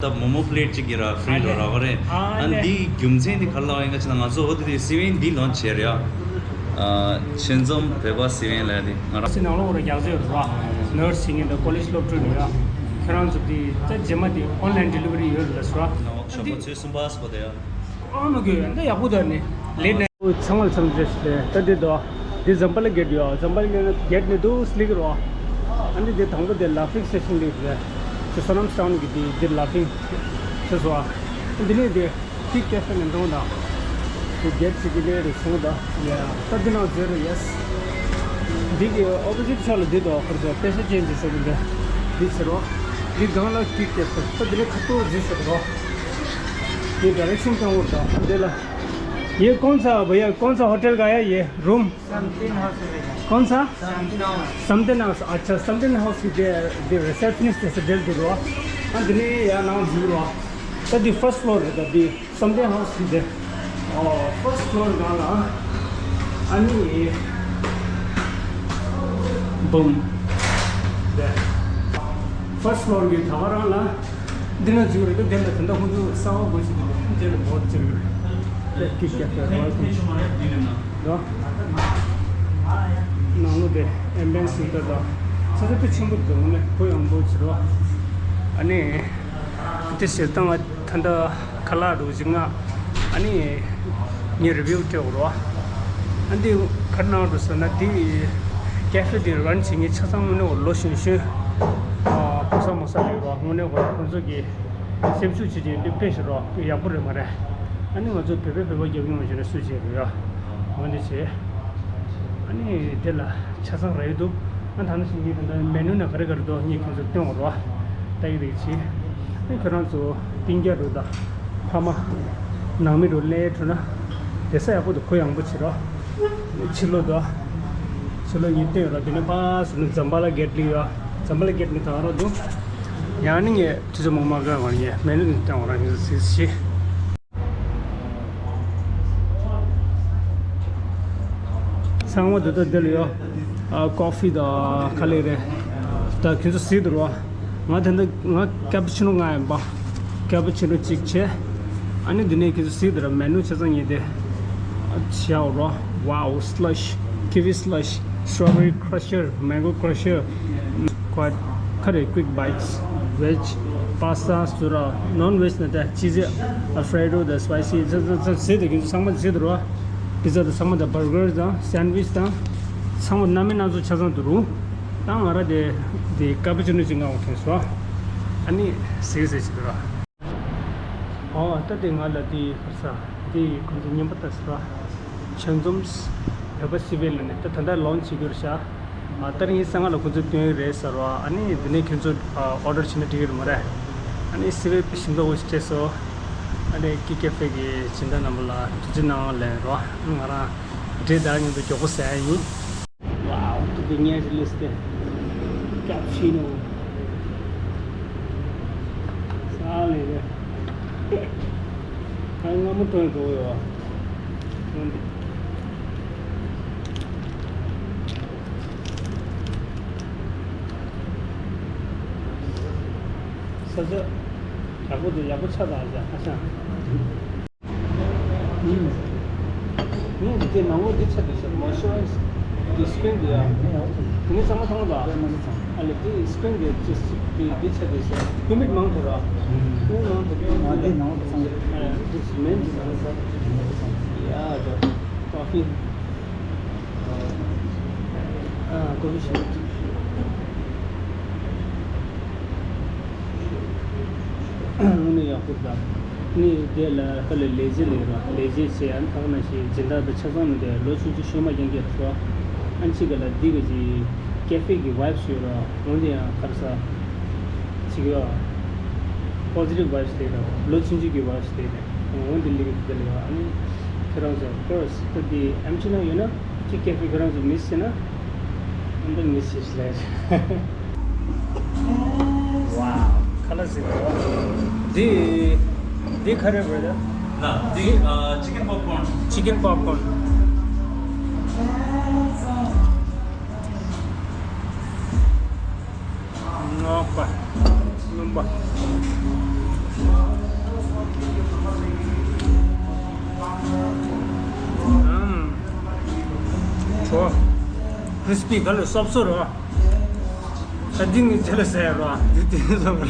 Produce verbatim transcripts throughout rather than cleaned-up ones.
ད་མོ་མོ་པི་ལེ་ཊི་གཅིག་གི་ར་ཕི་རི་ར་ར་བ་རེད། ཨ་ཨ་ནི་ལེ། འདིའི་རྒྱུ་མཚན་དེ་ག་རེ་ལབ་ཡིན་ག་ཅེ་ན། ང་ཚོ་འོ་དེ་དུས་སི་ཝིན་འདི་ལོན་ཆི་བྱས་རེད་ཡ། ཨ་ཆེད་འཛོམས་བོད་པ་སི་ཝིན་ལབ་ཡ་དེ་ང་རང་སི་ནང་ལོགས་ར་རྒྱག་ཟེར་ར། ནར་སི་བྱེད་མཁན་དང་ཀོ་ལེཇ་སློབ་ཕྲུག་ནི་ཡ། ཁྱེད་རང་ཚོ་དེ་ད་རྗེས་མ་དེ་ཨོན་ལན་ཌི་ལི་ཝ་རི་ཡོད་ལ་སོ། ནང་ཞོགས་པ་ཚོད་གསུམ་པ་སོ་དེ་ཡ། ཨ་མ་གི་ད་ཡག་པོ་ད་ནི་ལེ་ཊི་ནའི། ཚང་མ་ལ་འཚམས་འདྲི་ཞུ། ད་འདི་དོ། འདི་ཛམ་བྷ་ལ་གེ་ཊི་ཡོད། ཛམ་བྷ་ལ་གེ་ཊི་ནི་འདུག་སེ་སླེབས་ཀྱི་རོ། ཨ་ནི་འདི་དང་པོ་དེ་ལ་ཕིང་སི་ཊེ་ཤན་སླེབས་རེད། ཅི་སོ་ནམ་སི་ཊའུན་གི་འདི་འདི་ལ་ཕིང་ཆེ་སོ། ཨ་འདི་ནས་འདི་ཀིག་ཀེ་ཧྥེ་ནས་འདོང་དང་། འདི་གེ་ཊི་ཅིག་གི་ལས་རེད་སོང་ད། ཡ་ད་འདི་ནང་འཛུལ་རེད་ཡེ་སི། འདི་གི་ཨོ་པོ་ཟིཊ་ཕྱོགས་ལ་འདི་དོ་ཁར་ཚོ་པེ་ས་ཅེན་ཇི་ཟེར་གི་འདི། འདི་ཟེར་རོ། འདི་སྒང་ལ་ཀིག་ཀེ་ཧྥེ། ད་འདི་ལ་ཁ་ཐུག་འཛུལ་ཟེར་རོ། འདི་ཌའི་རེག་ཤན་སྟོན་འོར་དང་འདི་ལ། ये कौन सा भैया, कौन सा होटल का है ये रूम? समथिंग हाउस में। कौन सा? Something house. Something house. अच्छा, समथिंग हाउस की दे, दे रिसेप्शनिस्ट से डील करो। हाँ, दिने या नाम जीरो। तदी फर्स्ट फ्लोर है, तदी समथिंग हाउस की दे। और फर्स्ट फ्लोर गाना। अनि बम। दे। फर्स्ट फ्लोर की था वाला। འདི་ན་འཛུལ་རེད། དེ་ལ་དེ་འདྲ་ཁོང་ཚོ་གསང་བ་དགོས་ཞིག་འདི་ལ་འབོར་ཅིག་རེད། ཀིག་ཀེ་ཧྥེ་རེད། ཝེལ་ཀམ་ཌོ། ནང་ལོགས་དེ་ཨེམ་བི་ཡན་སི་ད་ད་ས་ཆ་དཔེ་ཆེན་པོ་འདུག་ནས་གུ་ཡངས་པོ་བྱེད་རོགས། ཨ་ནི་དེ་ཟེར་སྟངས་ད་ལྟ་ཁ་ལག་འདུག་ཅིག་ང་ཨ་ནི་ངས་རི་བིའུ་སྤྲད་དགོས་རོགས། ཨ་འདི་ག་རེ་གནང་འགྲོ་ཟེར་ན། འདི་ཀེ་ཧྥེ་འདི་རན་བྱེད་མཁན་ཆ་ཚང་དངོས་གནས་ལོ་གཞོན་གཞོན། ཨ་གོ་ས་མོ་ས་ཡོད་རོགས། དངོས་གནས་ཁོ་ཁོང་ཚོ་གི་སེམས་ཤུགས་བྱེད་ཀྱི་འདི་དཔེ་ཞིག་རོགས། དཔེ་ཡག་པོ་རེད་མ་རེད། ཨ་ནི་ང་ཚོ་བོད་པའི་བོད་པ་རྒྱབ་མྱོང་བ་ཞིག་ན་སུ་བྱེད་རོགས་ཡ། འོ་འདི་བྱེད། ཨ་ནི་དེ་ལ་ཆ་ཚང་རག་གི་འདུག་ཨ་ད་ནི་ཞིག་ངས་ད་ལྟ་མེ་ནུ་ནང་ག་རེ་ག་རེ་འདུག་ངས་ཁོང་ཚོར་སྟོན་དགོས་རོགས། ལྟ་གི་རེད་ཅི། ཨ་ཁྱོད་རང་ཚོ་སྤུན་ཀྱག་འགྲོ་དང་ཕ་མ་ནང་མི་འགྲོ་ལས་འགྲོ་ན་བསྡད་ས་ཡག་པོ་འདུག་གུ་ཡངས་པོ་བྱེད་རོགས། ཕྱི་ལོགས་དང་། ཕྱི་ལོགས་ཉིན་སྟོན་ར་དེ་ནས་ཕར་སོང་ནས་ཛམ་བྷ་ལ་གེ་ཊི་ལ་ཡོད། ཛམ་བྷ་ལ་གེ་ཊི་ནས་ད་ར་འདུག་ཡང་ནི་ངས་དུས་ཚོད་མང་མང་བཀག་པར་ངས་མེ་ནུ་ནས་བཏང་བ་རང་ཡིན་སྲིད་ཤི། ཚང་མ་འདི་ལྟར་འདི་ལ་ཡོད། ཨ་ཀོ་ཧྥི་དང་ག་ལེ་རེད། ད་ཁྱོད་ཚོ་གཟིགས་འདུག་རོ། ང་ད་ལྟ་ང་ཀེ་པ་ཆི་ནོ་ང་ཡིན་པ། ཀེ་པ་ཆི་ནོ་གཅིག་བྱས། ཨ་ནི་འདི་ནས་ཁྱེད་ཚོ་གཟིགས་དང་ར་མེ་ནུ་ཆ་ཚང་ཉིད་དེ། བྱའོ་རོ། Wow, slush, kiwi slush, strawberry crusher, mango crusher, quite, ཁ་རེ། Quick bites, veg, pasta, སུ་ར། Non veg ན་ད་cheesy, Alfredo དང་spicy ཚ་ཚ་ཚ་གཟིགས་དང་ཁྱེད་ཚོ་ཚང་མ་གཟིགས་དང་རོ། Pizza དང་ཚང་མ་དང་burger དང་sandwich དང་ཚང་མ་སྣ་མིན་སྣ་ཚོགས་ཆ་ཚང་འདུག་རུང་། ད་ང་ར་དེ་དེ་ཀེ་པ་ཆི་ནོ་ཅིག་མངགས་འོང་དྲན་སོང་། ཨ་ནི་གཟིགས་གཟིགས་བྱེད་དུ་ར། ཨོ་ད་དེ་ང་ལ་དེ་ཧུར་ས་དེ་ཁོང་ཚོ་རྔན་པ་ལྟ་ས་ར། ཆེད་འཛོམས་བོད་པ་སི་ཝིན་ལ་ནི་ད་ད་ལྟ་ལོན་ཆི་བྱེད་ཀྱི་ཡོད་རེད་ཤག་ཨ་ད་རིང་གསང་སྔགས་ལ་ཁོང་ཚོས་སྟོན་གྱི་རེད་ཟེར་བ། ཨ་ནི་འདི་ནས་ཁྱོད་ཚོ་ཨོ་ཌར་བྱས་ན་འགྲིག་གི་རེད་མ་རེད། ཨ་ནི་སི་ཝིན་དཔེ་ཞིམ་མདོག་པོ་ཞིག་སྤྲད་སོང་། ཨ་ནི་ཀིག་ཀེ་ཧྥེ་གི་སྦྱིན་བདག་རྣམ་པ་ལ་ཐུགས་རྗེ་གནང་ལན་རོགས། ང་རང་འབྲས་དང་མཉམ་དུ་མགྱོགས་པོ་ཟ་ཡ་ཡིན། Wow, tu que ñash liste. Cappuccino. Sale. Ay, nga mo to to yo. Sa sa. Aku de ya ko cha da ja. Acha. ངས་འདི་ནང་ལོགས་འདི་ཆ་དེ་ཤར་མོ་ཤུ་ར་རའི་ཛི་འདི་སི་ཀྲིན་འདི་ཡ། དེ་ནས་ཚང་མ་མཐོང་ལ། ཨ་ལས་འདི་སི་ཀྲིན་འདི་ཅི་འདི་འདི་ཆ་དེ་ཤར་ཀུ་མིད་མང་ཐོར་ར། ཀུ་མིད་མང་ཐོར་འདི་ནང་ལོགས་ཚང་། ཨ་འདི་མེན་འདི་ནང་ལོགས་ཚང་། ཡ་ད་ཀོ་ཕི། ཨ་ཀོ་ཕི་ཤོབ། དངོས་གནས་ཡག་པོ་འདུག་ནི་དེ་ལ་ཁ་ལ་ལས་བྱེད་ལས་ར་ལས་བྱེད་བྱེད་ཨ་ནི་ཁག་ན་ཞིག་སྦྱིན་བདག་དང་ཆ་ཚང་མི་འདུག་ལོ་ཆུང་ཆུང་ཤོས་མ་རྐྱང་རྐྱང་རེད་སོ། ཨ་ནི་གཅིག་ག་ལ་འདི་ག་ཅིག་ཀེ་ཧྥེ་གི་ཝའེབ་ཡོད་ར། འོན་ཏེ་ཡང་ཁར་ས་ཅིག་ཡོད། པོ་ཟི་ཊིབ་ཝའེབ་དེ་ར་ལོ་ཆུང་ཆུང་གི་ཝའེབ་དེ་རེད། འོན་ཏེ་ལི་གི་དེ་ལ་ཡོད། ཨ་ནི་ཁྱེད་རང་ཚོ་ཕར་སི་ད་འདི་ཨེམ་ཆི་ན་ཡོད་ན། ཅིག་ཀེ་ཧྥེ་ཁྱེད་རང་ཚོ་མིས་བྱས་ན། ཨ་འདི་མིས་བྱས་ལས། Wow, ཁ་ལག་ཟིག་རེད་བ། འདི་འདི་ག་རེ་རེད། ན་འདི་ཨ་ཅི་ཀན་པོབ་ཀོརན། ཅི་ཀན་པོབ་ཀོརན། རྔོག་པ། རྔོན་པ། ཀྲི་སི་པི་ག་ལ་སོབ་སོ་རོ། ད་འདི་ངས་ཁྱེད་ལ་ཟེར་རོ། འདི་དེ་སོབ་ར།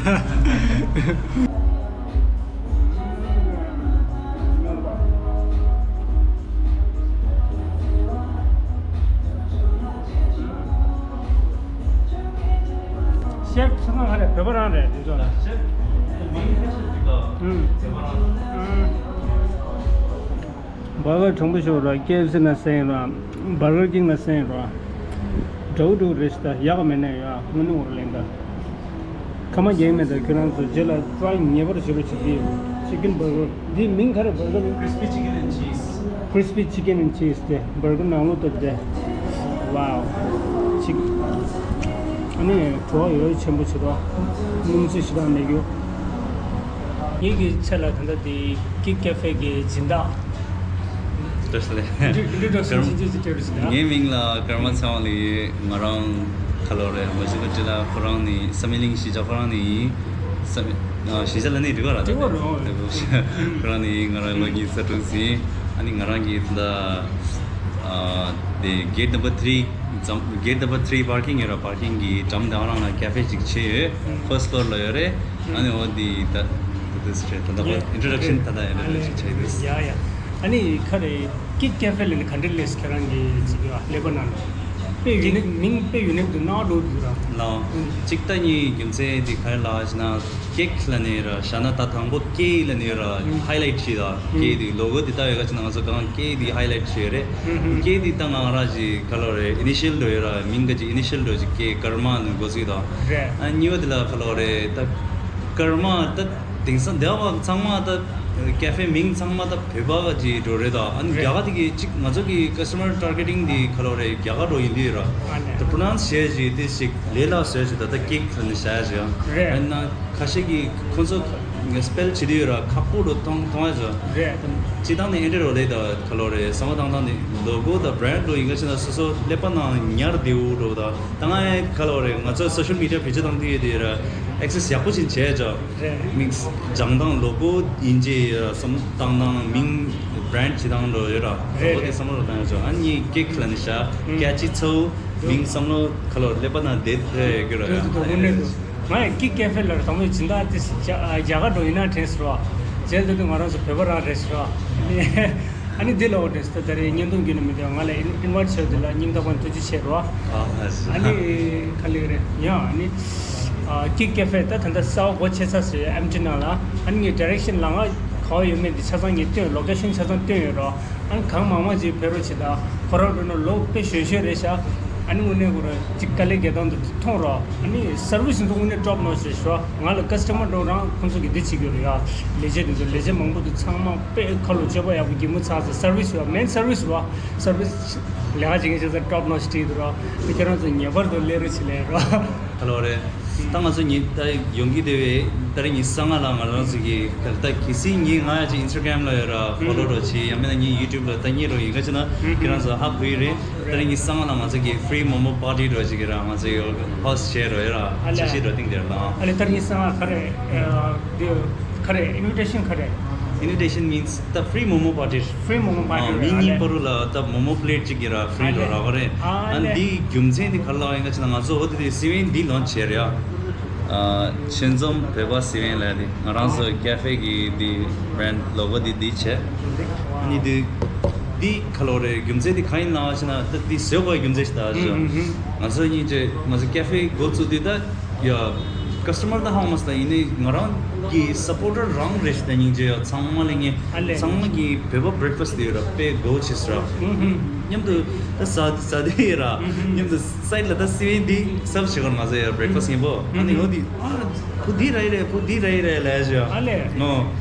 ཤེབ་ཚང་མ་རེད། བོད་པ་རང་རེད་འདི་ཚོ། ཤེབ་མིང་ཁ་ཤས་འདི་ག་ཨུམ། བོད་པ་རང་། ཨུམ། བར་གར་དྲང་པོ་ཞུ་ར། ཀེ་ཨེཕ་སི་ན་སེང་ར། བར་གར་ཀིང་ན་སེང་ར། འདྲ་བོ་འདྲ་བོ་རེད་ཤི། ད་ཡག་མེད་ན་ཡ་དངོས་གནས་འོར་ལེན་ད། ཁ་མ་རྒྱག་མེད་ད། ཁྱོད་རང་ཚོ་རྗེས་ལ་ཊ་རའི་ངེས་པར་བྱེད་རོགས་བྱེད། འདི་ཅི་ཀན་བར་གར། འདི་མིང་ག་རེ། བར་གར་མིང་། Crispy chicken and cheese. Crispy chicken and cheese དེ་བར་གར་ནང་ལོགས་ཏུ་དེ། ཝའོ། ཅིག་ཨ་ནི་བྲོ་བ་ཡོད་ཆེན་པོ་བྱེད་རོགས། སྣུམ་ཚོས་ཞེ་དྲག་མེད་རྒྱུ། ངེད་ཀྱི་ཆེད་ལ་ད་ལྟ་དེ་ཀིག་ཀེ་ཕེ་གི་སྦྱིན་བདག་བཀྲ་ཤིས་བདེ་ལེགས། ཨིན་ཊྲོ་ཌུ་ཀ་ཤན་ཞིག་ཅིག་བྱེད་རོགས་ཞུ་ན། ངའི་མིང་ལ་ཀརྨ་ཚེ་དབང་ལགས་ཡིན། ང་རང་ཁ་ལོ་རེད། མ་གཞི་ཁ་ཅི་ལ་ཁོ་རང་ནི་བསམ་ཡས་གླིང་གཞིས་ཆགས། ཁོ་རང་ནི་ཡིན། བསམ་ཡས་གཞིས་ཆགས་ལ་ནི་འགྲིག་པ་ར། ད་འགྲིག་པ་རེད། ཁོ་རང་ནི་ཡིན། ང་རང་ལོ་ཉི་ཤུ་རྩ་དྲུག་ཡིན། ཨ་ནི་ང་རང་གི་ད་ལྟ་དེ་གེ་ཊི་ནམ་བར་ཐི་རི་འཛོམས། གེ་ཊི་ནམ་བར་ཐི་རི་པར་ཀིང་ཡོད་ར། པར་ཀིང་གི་འགྲམ་དེ་རང་ལ་ཀེ་ཕེ་ཅིག་ཕྱེ་ཡོད། ཕར་སི་ཊི་ཕི་ལོར་ལ་ཡོད་རེད། ཨ་ནི་འོ་འདི་ད་ད་དུས་རེད། ད་ད་ཁོ་ཨིན་ཊྲོ་ཌག་ཤན་ད་ད་ཨིན་ཊྲོ་ཌག་ཤན་བྱས་ཡོད། ཡ་ཡ། ཨ་ནི་ག་རེ། ཀིག་ཀེ་ཕེ་ལ་ནི་ག་འདྲ་ལས་ཁྱེད་རང་གི་ཅིག་ཡོད་ཀླད་པ་ནང་ལ། དཔེ་ཡུ་ནིག་མིང་དཔེ་ཡུ་ནིག་འདུག་ན་འགྲོ་འདུག་ར། ལའོ། ཅིག་ད་ངའི་རྒྱུ་མཚན་དེ་ག་རེ་ལབ་ཞེ་ན། ཀིག་ལ་ནི་ར་བཞག་ན་ད་དང་པོ་ཀེ་ལ་ནི་ར་ཧའི་ལའིཊ་བྱས་ད། ཀེ་དེ་ལོ་གོ་དེ་ལྟ་ཡོད་ག་ཅི་ན། ང་ཚོ་གང་ཀེ་དེ་ཧའི་ལའིཊ་བྱས་རེད། ཀེ་དེ་ད་ང་རང་ཅིག་ག་ལོ་རེད། ཨི་ནི་ཤལ་འགྲོ་ཡོད་ར། མིང་ག་ཅིག་ཨི་ནི་ཤལ་འགྲོ་ཅིག་ཀེ་ཀརྨ་ནི་འགོ་ཚུགས་ད། རེད། ཨ་གཉིས་པ་དེ་ལ་ག་ལོ་རེད་ད། ཀརྨ་ད། དེང་སང་འདི་བ་ཚང་མ་ད་ཀེ་ཕེ་མིང་ཚང་མ་ད་བོད་པ་ག་ཅིག་འགྲོ་རེད་ད། ཨ་ནི་རྒྱ་གར་དེ་གི་ཅིག་ང་ཚོ་གི་ཀ་སི་ཊ་མར་ཊར་གེ་ཊིང་དེ་ག་ལོ་རེད། རྒྱ་གར་འགྲོ་ཡིན་དུས་ར། ཨ་ནི་ད་པྲོ་ནའུན་སི་བྱས་ཅིག་དེ་ཞིག་ལས་སླ་བཟོས་ཅིག་ད། ད་ཀིག་ལ་ནི་བྱས་ཅིག་ཡང་རེད། ཨ་ན་ཁ་ཤས་ཀྱིས་ཁོ་ཚོ་སི་པེལ་བྱེད་དུས་ར་ཁག་པོ་འགྲོ་མཐོང་མཐོང་ཡ་ཅིག་རེད། སྤྱི་བཏང་ནས་ཨེ་འདྲ་རོ་ལས་ད་ག་ལོ་རེད། བསམ་བློ་བཏང་སྟངས་ནི་ལོ་གོ་ད་བྷ་རན་ཌི་ལོ་ཡིན་ག་ཅི་ན་སོ་སོ་ཀླད་པ་ནང་ཉར་བདེ་བོ་འགྲོ་ད། ད་ང་ཡང་ག་ལོ་རེད། ང་ཚོ་སོ་ཤལ་མི་ཌི་ཡ་བེད་སྤྱོད་བཏང་དུས་དེ་ར་ཨེག་སེ་སི་ཡག་པོ་ཞིག་བྱས་ཅིག་རེད། མིང་སྦྱང་སྟངས་ལོ་གོ་ཡིན་གྱི་བསམ་བློ་བཏང་སྟངས། མིང་བྷ་རན་ཌི་བྱེད་སྟངས་འགྲོ་ཡོད་ར། རེད་འོ་དེ་རེད། བསམ་བློ་བཏང་ཡོད་ཅིག་ཨ་ནི་ཀིག་ལ་ནི་བྱས། ཀེ་ཆི་ཚ་བོ། མིང་བསམ་བློ་ག་ལོ་ཀླད་པ་ནང་བསྡད་ཡོད་ཀྱི་ར། དུས་དུ་དུ་དངོས་གནས་དུ། ང་ཡང་ཀིག་ཀེ་ཕེ་ལ་དང་པོ་སྦྱིན་བདག་དེ་རྒྱ་རྒྱ་གར་འགྲོ་ཡིན་ན་དྲན་སོང་ར། རྗེས་ལ་དུ་ང་རང་ཚོ་བོད་པ་རང་རེད་ཟེར་ར། ཨ་ནི་འདི་ལ་འོ་དྲན་སོང་། ད་རེས་བརྙན་ཐུང་བརྒྱུད་ནས་མི་འདུག་ང་ལ་ཨིན་ཝའི་ཊི་བྱས་འདི་ལ་སྙིང་ཐག་པ་ནས་ཐུགས་རྗེ་ཆེ་ར། ཨ་ནི་ག་ལེ་རེད་ཡ། ཨ་ནི་ཀིག་ཀེ་ཕེ་ད་ད་ལྟ་གསར་པ་སྒོ་ཕྱེ་ཚར་སོང་ཡ། ཨེམ་ཊི་ནང་ལ། ཨ་ནི་ངས་ཌི་རེག་ཤན་ལ་ང་ག་བ་ཡོད་མེད་འདི་ཆ་ཚང་ངས་སྟོན། ལོ་ཀེ་ཤན་ཆ་ཚང་སྟོན་ཡོད་ར། ཨ་ནི་གང་མང་མང་ཅིག་ཕེབས་རོགས་བྱེད་ད། ཁོ་རང་འགྲོ་ན་ལོ་དཔེ་གཞོན་གཞོན་རེད་ཤག་ཨ་ནི་དངོས་གནས་ཁོ་རང་ཅིག་དཀའ་ལས་རྒྱག་སྟངས་དེ་མཐོང་རོགས། ཨ་ནི་སར་བི་སི་དེ་ཚོ་དངོས་གནས་ཊོབ་ནོ་ཆི་རེད་ཤག་ང་ལ་ཀ་སི་ཊ་མར་འགྲོ་རང་ཁོང་ཚོ་གིས་འདི་བྱེད་ཀྱི་ཡོད་རེད་ཡ། ལས་བྱེད་དེ་ཚོ་ལས་བྱེད་མང་པོ་དེ་ཚང་མ་དཔེ་ཁ་ལོ་སྤྱོད་པ་ཡག་པོ། གད་མོ་ཚ་ཚ། སར་བི་སི་ཡ། མེན་སར་བི་སི་ར། སར་བི་སི་ལས་ཀ་བྱེད་མཁན་ཆ་ཚང་ཊོབ་ནོ་ཆི་བྲིས་འདུག་ར། ཁྱེད་རང་ཚོ་ངེས་པར་དུ་སླེབས་རོགས་བྱེད་ལབ་ར། ཧ་ལོ་རེད། ད་ང་ཚོ་ཉིན་ད་ཡོང་གི་དེ་བས་ད་རེས་ཉི་ཤུ་རྩ་ལྔ་ལ་ང་རང་ཚོ་གི་ད་གལ་སྲིད་ངས་ང་ཡ་ཅིག་ཨིན་སི་ཊ་གྷ་རམ་ལ་ཡོད་ར་ཧུམ། ཕོ་ལོ་རོགས་བྱེད། ཡང་མིན་ན་ངའི་ཡུ་ཊུབ་ལ་ད་རྙེད་རོགས་ཡིན་ག་ཅི་ན་ཁྱེད་རང་ཚོ་ཧ་གོ་ཡི་རེད། ད་རེས་ཉི་ཤུ་རྩ་ལྔ་ལ་ང་ཚོ་གི་ཧྥི་རི་མོ་མོ་པར་ཊི་རོགས་ཅིག་གི་ར་ང་ཚོ་ཡོད་ཧོ་སི་ཊི་བྱས་རོགས་ཡོད་ར། ཨ་ལས། འཆར་གཞི་རོགས་སྟེང་དེར་ལ། ཨ་ལས། ད་རེས་ཉི་ཤུ་རྩ་ལྔ་ག་རེ་ཨ་དེ་ག་རེ་ཨིན་ཝི་ཊེ་ཤན་ག་རེ། ཨིན་ཝི་ཊེ་ཤན་མིན་སི་ད་ཧྥི་རི་མོ་མོ་པར་ཊི། ཧྥི་རི་མོ་མོ་པར་ཊི་ཨ་རེད། མི་གཉིས་བར་དུ་ལ་ད་མོ་མོ་པི་ལེ་ཊི་གཅིག་གི་ར་ཧྥི་རི་རོགས་རག་པ་རེད། ཨ་ཨ་ལས། འདིའི་རྒྱུ་མཚན་དེ་ག་རེ་ལབ་ཡིན་ག་ཅི་ན་ང་ཚོ་འོ་དེ་དེ་སི་ཝེན་འདི་ལོན་ཆི་བྱས་རེད་ཨ། ཆོས་འཛོམས་བོད་པ་སི་ཝེན་ལབ་དེ་ང་རང་ཚོ་ཀེ་ཕེ་གི་འདི་བྷ་རན་ཌི་ལོ་གོ་འདི་འདི་བྱས། ཨ་ནི་འདི་འདི་ག་ལོ་རེད། རྒྱུ་མཚན་དེ་ག་ཡིན་ལབ་ཡིན་ན་ད་འདི་བཟོས་དགོས་རྒྱུ་མཚན་ཞིག་ད་ཞོ། ང་ཚོ་གཉིས་ཀྱི་ང་ཚོ་ཀེ་ཕེ་འགོ་བཙུགས་དུས་ད། ཡ། ཀ་སི་ཊ་མར་ད་ཧང་མ་སྟ་ཡིན་ནི་ང་རང་གི་སབ་པོར་ཊར་རང་རེད་ཤི། ད་སྙིང་རྗེ་ཡ། ཚང་མ་ལ་ངས་ཨ་ལས། ཚང་མ་གི་བོད་པ་བྷི་རེག་ཕ་སི་ཊི་དེ་ཡོད་ར་དཔེ་གོ་ཆེ་སི་ར། ཨུ་ཧུམ། མཉམ་དུ་ད་ཟ་ཟ་དེ་ཡོད་ར། ཨུ་ཧུམ། མཉམ་དུ་སའིཌ་ལ་ད་སི་ཝེན་འདི་སརབ་བྱེད་གོ་ང་ཚོ་ཡ་བྷི་རེག་ཕ་སི་ཊི་ཡིན་པོ། ཨ་ནི་ཨུ་ཧུམ། འོ་དེ་ཨ་བུ་འདི་ར་ཡི་རེད་བུ་འདི་ར་ཡི་རེད་ལས་ཞོ། ཨ་ལས། ནོ།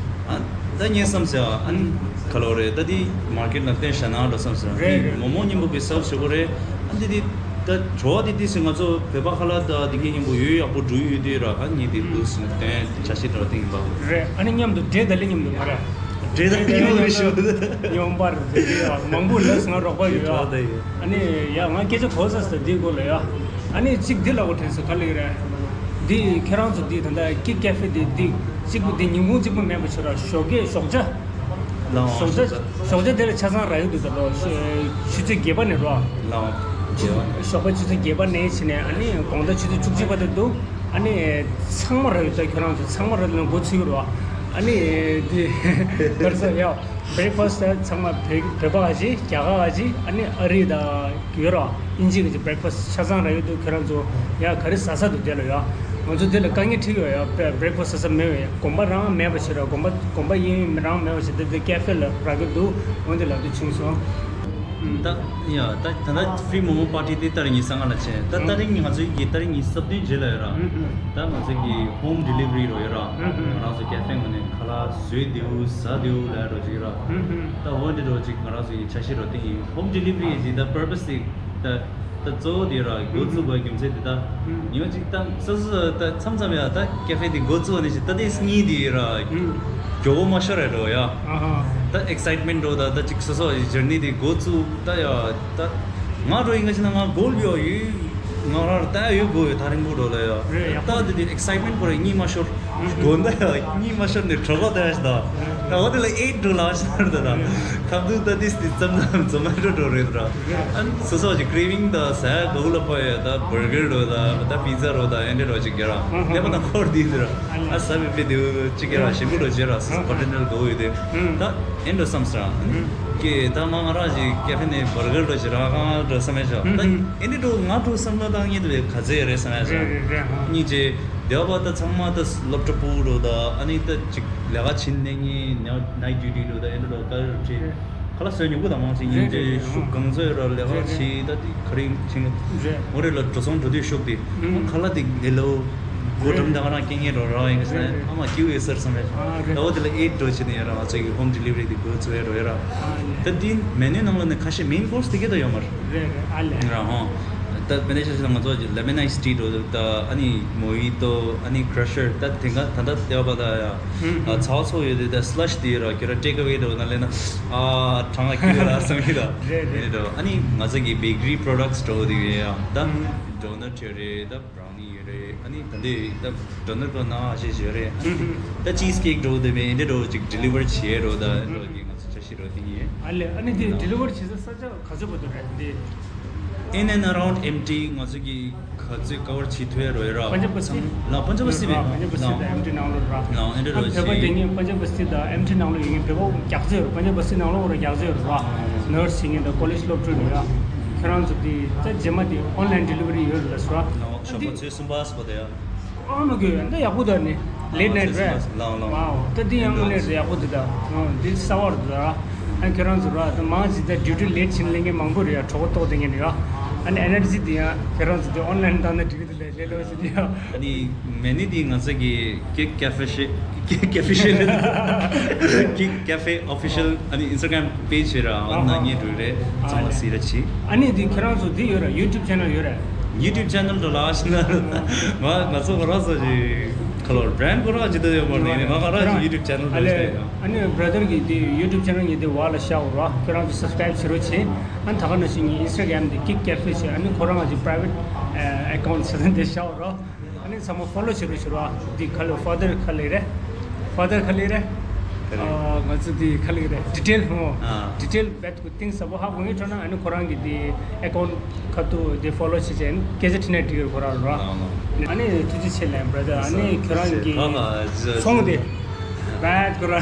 ཨ་ད་ངས་བསམ་ཟེར་བ་ཨ་ནི་ག་ལོ་རེད། ད་འདི་མར་ཀེཊ་ལ་བཏོན་བཞག་ན་འགྲོ་བསམ་ཟེར་བ། རེད་རེད། མོ་མོ་མཉམ་པོ་གི་སརབ་བྱེད་དགོས་རེད། ཨ་འདི་འདི་ད་བྲོ་བ་འདི་འདི་ཟེར་ང་ཚོ་བོད་པ་ཁ་ལག་ད་འདི་གའི་མཉམ་པོ་ཡོད་ཡག་པོ་འགྲུལ་ཡོད་དུས་ར། ཨ་ངས་འདི་འདུག་ཟེར་ནས་བཏོན་བྱ་ཤི་འགྲོ་བཏིང་པ། རེད། ཨ་ནི་མཉམ་དུ་འབྲས་ད་ལི་མཉམ་དུ་མ་རེད། འབྲས་ད་ལི་མཉམ་པོ་ཞུ། མཉམ་པར་འདི་ཡ་མང་པོ་ལས་ང་རོགས་པ་ཡོད་ཡ། ཨ་ནི་ཡ་ང་སྐད་ཆ་གོ་ས་ཟེར་འདི་སྐོར་ལ་ཡ། ཨ་ནི་གཅིག་འདི་ལ་གོ་དྲན་སོང་ག་ལེ་རེད། འདི་ཁྱེད་རང་ཚོ་འདི་ད་ལྟ་ཀིག་ཀེ་ཕེ་འདི་འདི་གཅིག་པུ་འདི་ཉིན་གུང་གཅིག་པུ་མེད་པ་ཆོ་ར་ཞོགས་ཀས་ཞོགས་ཇ། ལའོ་ཞོགས་ཇ་ཞོགས་ཇ་དེ་ལ་ཆ་ཚང་རག་གི་འདུག་ད་ལོ་ཆུ་ཚོད་བརྒྱད་པ་ནས་རོ། ལའོ། ཞོགས་པ་ཆུ་ཚོད་བརྒྱད་པ་ནས་བྱས་ནས་ཨ་ནི་དགོང་དག་ཆུ་ཚོད་བཅུ་གཅིག་བར་དུ་འདུག་ཨ་ནི་ཚང་མ་རག་ཡོད་ད། ཁྱོད་རང་ཚོ་ཚང་མ་རག་ལ་འགོ་ཚུགས་ཀྱི་རེད་བ། ཨ་ནི་འདི་ག་རེ་ཟེར་ཡ། བྷེ་རེག་ཕ་སི་ཊི་ཚང་མ་བོད་བོད་པ་ག་ཅིག་རྒྱ་གར་ག་ཅིག་ཨ་ནི་ཨ་རི་དང་ཡོད་ར། དབྱིན་ཇི་གི་བྷེ་རེག་ཕ་སི་ཊི་ཆ་ཚང་རག་ཡོད་འདུག་ཁྱོད་རང་ཚོ་ཡ་ག་རེ་ཟ་ས་འདུག་དེ་ལ་ཡ། ང་ཚོ་དེ་ལ་དཀའ་ངལ་འཕྲད་ཡོད་ཡ། བྷེ་རེག་ཕ་སི་ཊི་ཟ་ས་མེད་པ་ཡ། དགོན་པ་རང་མེད་པ་བྱས་ར། དགོན་པ་དགོན་པ་ཡིན་རང་མེད་པ་བྱས། དེ་དེ་ཀེ་ཧྥེ་ལ་རག་གི་འདུག་འོན་ཏེ་ལབ་དུས་ཕྱིན་སོང་། ད་ཡ་ད་ད་ལྟ་ཕི་རི་མོ་མོ་པར་ཊི་དེ་ཏ་རིག་གཉིས་སྔ་ལ་བྱས། ད་ཏ་རིག་གཉིས་ང་ཚོའི་གི་ཏ་རིག་གཉིས་སུ་བདུན་རྗེས་ལ་ཡོད་ར། ད་ང་ཚོའི་གི་ཧོམ་ཌི་ལི་ཝ་རི་རོ་ཡོད་ར། ང་རང་ཚོ་ཀེ་ཧྥེ་ངོས་ནས་ཁ་ལག་བཟོས་འདུག་ཟ་འདུག་ལབ་རོ་ཅིག་ར། ད་འོ་འདི་རོ་ཅིག་ང་རང་ཚོའི་འཆར་གཞི་རོ་དེ་ཡིན། ཧོམ་ཌི་ལི་ཝ་རི་ཡི་ད་པར་པ་སི་དེ་ད་ད་གཙོ་བོ་དེ་ར་འགོ་བཙུགས་པའི་རྒྱུ་མཚན་དེ་ད་ཉོ་ཅིག་ད་སོ་སོ་ད་མཚམས་མཚམས་ཡ་ད་ཀེ་ཧྥེ་དེ་འགོ་བཙུགས་ནས་ཅིག་ད་དེ་གཉིས་དེ་ར་མགྱོགས་པོ་མ་ཤོར་ར་རོ་ཡ། ད་ཨེག་སའིཊ་མེན་ཊ་རོ་ད་ད་ཅིག་སོ་སོ་ཡི་ཇར་ནི་དེ་འགོ་བཙུགས་ད་ཡ་ད་ང་རོ་ཡིན་ག་ཅི་ན་ང་གོལ་ཡོད་ཡོད། ང་རང་ལྟ་ཡོད་དགོས་ཡོད་ད་རིང་པོ་འགྲོ་ལ་ཡོད། རེད་ཡག་པོ། ད་དེ་དུས་ཨེག་སའིཊ་མེན་ཊི་ཁོ་རང་གཉིད་མ་ཤོར། དགོང་དག་ཡོད་གཉིད་མ་ཤོར་ནས་གྲོད་ཁོག་ལྟ་ཡ་ཞིག་དང་། ད་འོ་དེ་ལ་ཨེ་འགྲོ་ལ་ཞིག་ད་ད་ཁ་ཐུག་ད་དེ་སི་ཙམ་ཙམ་ཛོ་མེ་ཊོ་འགྲོ་རེད་ད། ཨ་སོ་སོ་ཅིག་ཀྲེ་ཝིང་ད་ཟ་ཡ་དགའ་བོ་ལ་ཕོ་ཡ་ད་བར་གར་འགྲོ་ད་ད་པི་ཛ་འགྲོ་ད་ཨེ་འདྲ་འགྲོ་ཅིག་ག་ར་ནད་པ་ན་འཁོར་དེ་དེ་ར། ཨ་ཟ་བའི་དཔེ་དེ་ཅིག་ག་ར་ཞིམ་པོ་འགྲོ་ཅེ་ར་སོ་སོ་ཁོ་ཏེ་ནལ་དགའ་བོ་ཡོད་དེ། ད་ཨེ་འགྲོ་བསམ་སོང་། ཀྱེ་ད་ང་ང་རང་ཅིག་ཀེ་ཧྥེ་ནས་བར་གར་འགྲོ་ཅིག་ར་གང་འགྲོ་བསམ་ཡ་ཞོག་ད་ཨེ་འདྲ་འགྲོ་ང་འགྲོ་བསམ་ད་ད་ངས་དེ་བས་ག་ཚད་རེད་བསམ་ཡ་ཞོག་གཉིས་ཅེ་དེ་བ་ད་ཚང་མ་ད་སློབ་གྲྭ་ཕྲུ་གུ་འགྲོ་ད་ཨ་ནི་ད་ཅིག་ལས་ཀ་བྱེད་ནས་ངས་ནའི་ཌིའུ་ཊི་འགྲོ་ད་ཨེ་འདྲ་འགྲོ་ད་ཀ་རེ་རེད། ཁ་ལག་བཟོས་མྱོང་གི་དང་མང་ཆེ་ཡིན་ཏེ་ཤུགས་གང་ཚོད་ར་ལས་ཀ་བྱེད་ད་དེ་ག་རེ་བྱེད་ངོ་རེ་ལ་འགྲོ་སོང་འགྲོ་དུས་ཤུགས་དེ་ཁ་ལག་དེ་ལས་ལོ་སྒོ་འགྲམ་དང་རང་སྐད་ངན་རོ་ར་ཡིན་ཟེར་ཨ་མ་སྐྱིད་པོ་ཡོད་ཟེར་བསམ་ཡ་ད་འོ་དེ་ལ་ཨེ་འགྲོ་བྱེད་ནས་ཡ་ར་ང་ཚོ་གི་ཧོམ་ཌི་ལི་ཝ་རི་དེ་དགོས་ཚོད་ཡ་རོ་ཡ་ར་ད་དེ་མེ་ནུའི་ནང་ལ་ནས་ཁ་ཤས་མེན་ཀོར་སི་དེ་ག་ད་ཡོད་མ་རེད། རེད་རེད་ཨ་ལས། ར་ཧོ། ད་དཔེ་འདྲ་ཆ་ཞིག་ང་ཚོ་ལེ་མོན་ཨའི་སི་ཊི་འགྲོ་ད་ཨ་ནི་མོ་ཧི་ཏོ་ཨ་ནི་ཀྲ་ཤར་ད་དེ་ག་ད་ད་ལྟ་བ་ད་ཡ། ཚ་བ་ཚོ་ཡོད་དེ་ད་སི་ལ་ཤི་དེ་ར་ཁྱོད་ར་ཊེག་ཨ་ཝེ་འགྲོ་ན་ལེ་ན་ཨ་གྲང་ང་ཁྱོད་ར་བསམ་གི་ད་རེད་རེད། ཨ་ནི་ང་ཚོ་གི་བེ་ཀ་རི་པྲོ་ཌག་སི་འགྲོ་དེ་ཡོད་ཡ་ད་ཌོ་ནཊ་ཡོད་རེད་ད་བྷ་རའུ་ནི་ཡོད་རེད། ཨ་ནི་ད་འདི་ད་ཌོ་ནཊ་འགྲོ་ན་ཨ་ཞེ་ཞེ་རེད། ད་ཅིས་ཀེག་འགྲོ་དེ་མེད་འདི་འགྲོ་ཅིག་ཌི་ལི་ཝར་བྱེད་རོ་ད་འགྲོ་གི་ང་ཚོ་འཆར་གཞི་རོ་དེ་ཡིན། ཨ་ལས་ཨ་ནི་དེ་ཌི་ལི་ཝར་བྱེད་ས་ས་ཆ་ག་ཚོད་བར་དུ་རེད་འདི། In and around M T ང་ཚོ་གི་ག་ཚོད་ཀ་བར་བྱེད་ཐུབ་ཡ་རོ་ཡ་ར། པན་ཇབ་བསྟི། ལ་པན་ཇབ་བསྟི་བས། པན་ཇབ་བསྟི་དང་ཨེམ་ཊི་ནང་ལོགས་ར། ལ་ཨེ་འདྲ་རོ་ཨ་བོད་པ་དེ་ངས་པན་ཇབ་བསྟི་དང་ཨེམ་ཊི་ནང་ལོགས་ཡིན་ངས་བོད་པ་རྒྱག་ཚོད་ཡོད་ར། པན་ཇབ་བསྟི་ནང་ལོགས་ར་རྒྱག་ཚོད་ཡོད་ར། ནར་སི་བྱེད་མཁན་དང་ཀོ་ལེཇ་སློབ་ཕྲུག་རེད་ཡ། ཁྱེད་རང་ཚོ་དེ་ད་རྗེས་མ་དེ་ཨོན་ལན་ཌི་ལི་ཝ་རི་ཡོད་རེད་ལ་སོ། ལ་ཞོགས་པ་ཚོད་གསུམ་པ་སོ་དེ་ཡ། ཨ་མ་གི་ཡོད་ད་ཡག་པོ་ད་ནི་ལེ་ཊི་ནའི་ཊི་རེད། ལའོ་ལའོ། ཨའོ་ད་འདི་ཡང་དངོས་གནས་རེད་ཡག་པོ་འདུག་ད། ཨོ་འདི་གསར་བ་རེད་ད། ཨ་ཁྱོད་རང་ཚོ་ར་ད་མང་ཇི་ད་ཌིའུ་ཊི་ལེ་ཊི་ཕྱིན་ལེན་མཁན་མང་པོ་རེད་ཡ། གྲོད་ཁོག་ལྟོགས་བསྡད་མཁན་རེད་ཡ། ཨ་ནི་ཨེ་ནར་ཇི་འདི་ཡང་ཁྱོད་རང་ཚོ་འདི་ཨོན་ལན་བཏང་ན་འགྲིག་གི་འདུག་ལེ་ལེ་ལོ་ཞིག་འདི་ཡང་། ཨ་ནི་མེ་ནི་འདི་ང་ཚོ་གི་ཀིག་ཀེ་ཧྥེ་ཤེ་ཀིག་ཀེ་ཧྥེ་ཤེ་ལེ་ཀིག་ཀེ་ཧྥེ་ཨོ་ཕི་ཤལ་ཨ་ནི་ཨིན་སི་ཊ་གྷ་རམ་པེཇ་ཡོད་ར། ཨ་ནི་ཨ་ཧ། ནང་ཉེ་འགྲོ་རེད། ཨ་ཚང་མ་ལེ། སི་ར་ཆི། ཨ་ནི་འདི་ཁྱོད་རང་ཚོ་འདི་ཡོད་ར་ཡུ་ཊུབ་ཆེ་ནལ་ཡོད་ར། ཡུ་ཊུབ་ཆེ་ནལ་འགྲོ་ལ་ཨ་ཤི་ན་ང་ང་ཚོ་ང་རང་ཚོ་གི་ཁ་ལོར་བྷ་རེན་ཌི་ཁོ་རང་ཅི་ད་ཡོད་མ་རེད། ང་ང་རང་ཅི་ཡུ་ཊུབ་ཆེ་ནལ་ཨ་ལེ། འགྲོ་ཤི་ད་ཡོད། ཨ་ནི་བྷ་ར་དར་གི་འདི་ཡུ་ཊུབ་ཆེ་ནལ་ངས་འདི་བར་ལ་བཞག་ར། ཁྱོད་རང་ཚོ་སབ་སི་ཀ་རེབ་བྱེད་རོགས་བྱེད། ཨ་ནི་ད་ག་ནང་བཞིན་ངའི་ཨིན་སི་ཊ་གྷ་རམ་འདི་ཀིག་ཀེ་ཧྥེ་བྱེད། ཨ་ནི་ཁོ་རང་ང་ཅི་པ་རའི་ཝེ་ཊི་ཨེ་ཀའུན་ཊི་ཟེར་ན་འདི་བཞག་ར། ཨ་ནི་ཚང་མ་ཕོ་ལོ་བྱེད་རོགས་བྱེད་རོགས། འདི་ཁ་ལོ་ཕ་དར་ཁ་ལེ་རེད། ཕ་དར་ཁ་ལེ་རེད། ཨ་ང་ཚོ་འདི་ཁ་ལེ་རེད་ཌི་ཊེལ་ཧོ། ཨ། ཌི་ཊེལ་བེད་ཀུ་ཏིང་ཟབ་པོ་ཧ་གོ་ངེས་ཁྲོ་ན་ཨ་ནི་ཁོ་རང་གི་འདི་ཨེ་ཀའུན་ཊི་ཁ་ཐུག་འདི་ཕོ་ལོ་བྱེད་ཅན་སྐད་ཆ་དྲི་ན་འགྲིག་གི་ཁོ་རང་རོ། ཨ་ནི་ཐུགས་རྗེ་ཆེ་ལེ་བྷ་ར་དར། ཨ་ནི་ཁྱོད་རང་གི་ཚོང་དེ་བེད་ཁོ་རང་བྱ་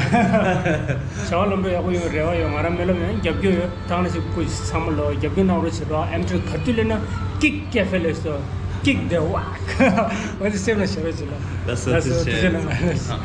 བ་ལམ་འགྲོ་ཡག་པོ་ཡོང་རེ་བ་ཡོད། ང་རང་སྨོན་ལམ་ཡང་རྒྱབ་སྐྱོར་ཡོད། ཐང་ལ་ཞིག་སྐུ་ཚང་མ་ལོ་རྒྱབ་སྐྱོར་གནང་རོགས་བྱེད་རོགས། ཨེམ་ཆི་ག་དུས་ལེན་ན་ཀིག་ཀེ་ཧྥེ་ལས་སོ་ཀིག་དེ་ཝག་འོ་དེ་སེམས་ལ་ཞེ་རོགས་བྱེད་ལ། ལགས་སོ་ཐུགས་རྗེ་ཆེ། ལགས་སོ་ཐུགས་རྗེ་གནང་།